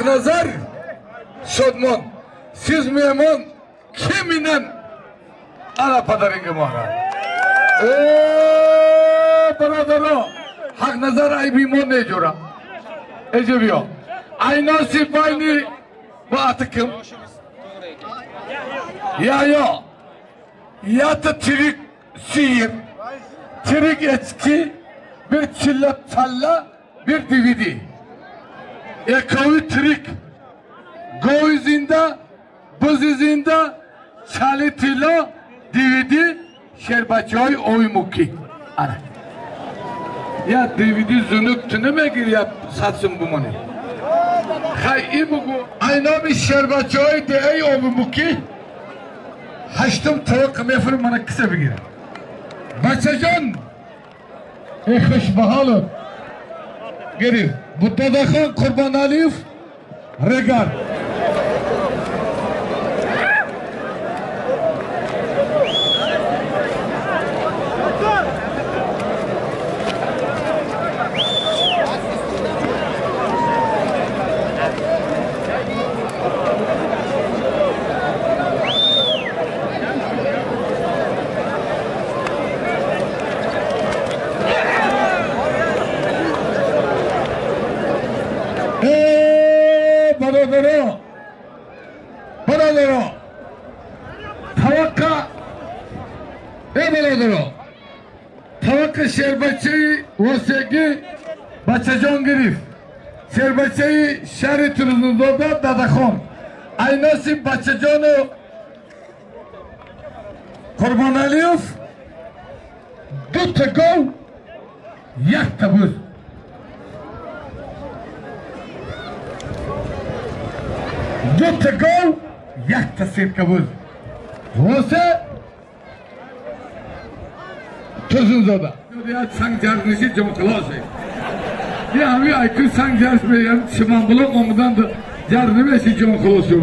Haqnazar Shodmon, siz mehmon kiminan ana padaringa mora. Barodaro, Haqnazar ay bimon ne jora. Eje biyo. Aynasi bayni bu atı kim? Ya yo. Ya da tirik siyir, tirik etki, bir çilla talla, bir DVD. Ekavi tirik, goy zinda, buz zinda, çali tilo, DVD, şerbaçoy oymuki. Ana. Ya DVD zünük tünüme gir ya satsın bu mani. Hay ibugu, aynami şerbaçoy de ey oymuki. Haştım tavuk mefur mana kısa bir gir. Baçacan, hoş bahalı. Geri, bu Dadaxon Kurbanaliyev, Regar. Barodaro, tavakka, barodaro, tavakka şerbaçı vasegi Baçacan girif, şerbaçı şehri Truzunzoda Dadaxon, aynasi Baçacanı Kurbanaliyev, dutta gol, yakta buz. Dutta gol, yakta sirkabuz. Vose Tursunzoda. Ya sanjarnisi jomqilose. Ya hami ayku sanjars be yam chimanbuloq omidan da jarnimesi jomqilose.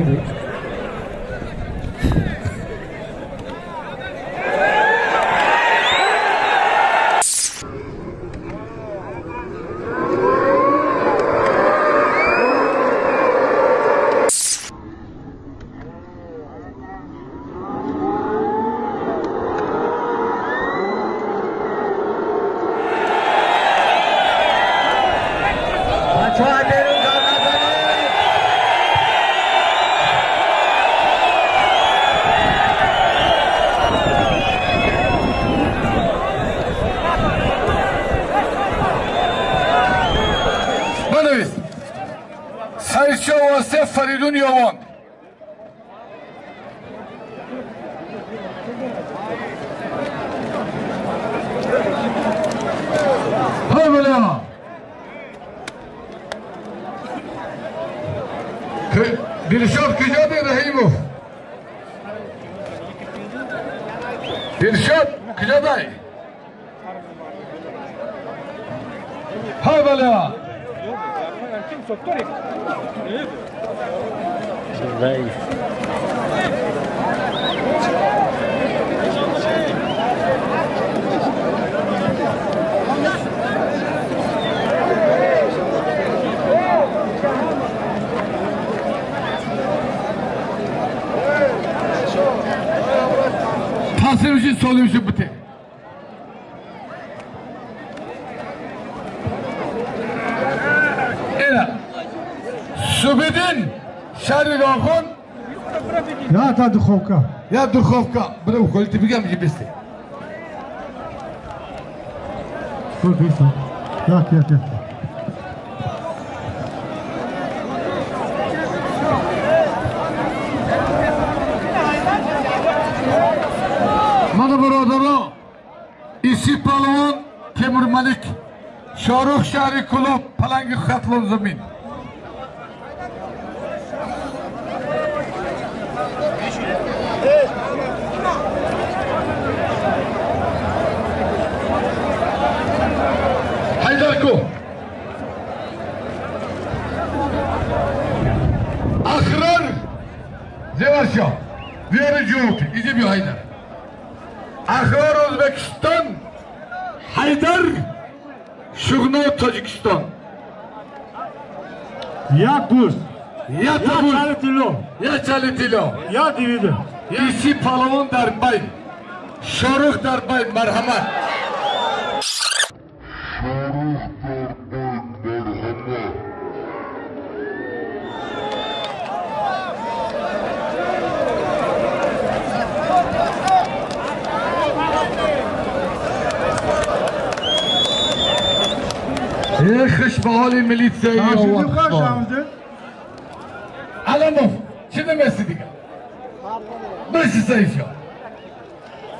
Faridun Yovon. Ha böyle. Dilşod Kujadi Rahimov. Dilşod Kujaday. Ha böyle. Pasımşı solumşu bite. Subidin Şari Roxon Ya ta Duxovka. Ya Duxovka. Buna quality bigam jibiste. Dur dur. Yak yak yak. Mana birodarlar, Isi Palvon Temur Malik Shohrux shahri klub Palangi Xatlon zamin. Haydarku. Ahror Zevarsho. Diğeri Cuhut. İzi bir Haydar. Ahror O'zbekiston. Haydar Shug'no Tojikiston. Як buz. Я чали Я чали тило. Я дивида. Иси палавон дар байн. Шорух дар байн, марҳамат. Шорух дар байн, марҳамат. Хуш ба ҳоли милитсияи Аламов, чӣ намеси дигар? Биши Саифҷон.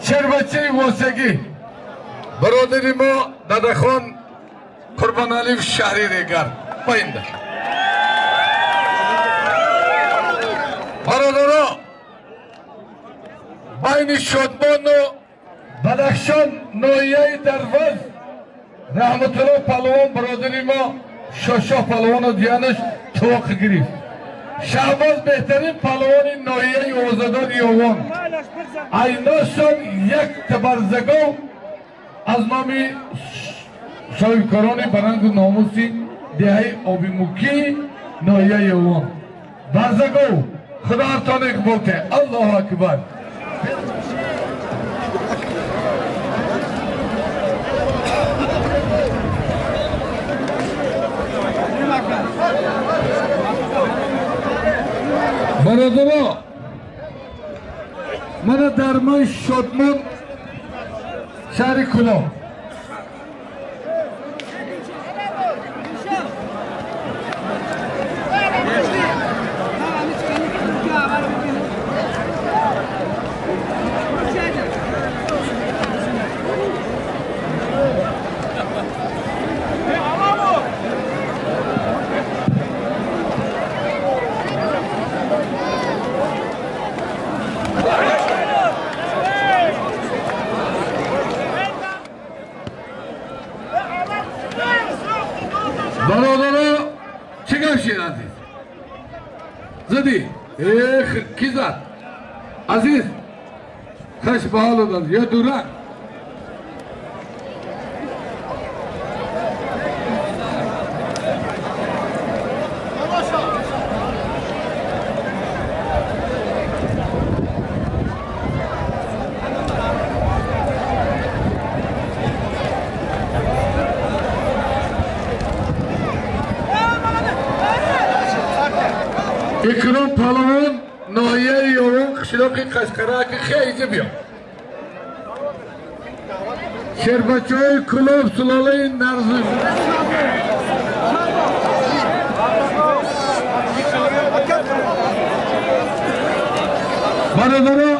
Шербачаи Восегӣ, бародари мо Дадахон Қурбоналиев шаҳри Регар. Поинда. Бародаро, байни Шодмону Бадахшон ноҳияи Дарвоз Раҳматулло палвон бародари мо Шошоҳ палвону диянаш тоқ гирифт. Шаҳбоз беҳтарин палвони ноҳияи Озодон Ёвон. Айношон як табарзагов аз номи соҳибкорони барангу номуси деҳаи Обимукӣ ноҳияи Ёвон. Барзагов, худо ҳартон иқбол кунад. Аллоҳу акбар. Бародаро, мана дармои Шодмон шаҳри Кулоб. Бародаро, чӣ гап шид, азиз? Задӣ? Эх, ки зад? Азиз, хаш ба ҳолат аз ё дура? Икром палвон ноҳияи Ёвон қишлоқи Қашқараки хейзи биё. Шербачаҳои Кулоб сулолаи Нарзу. Бародаро.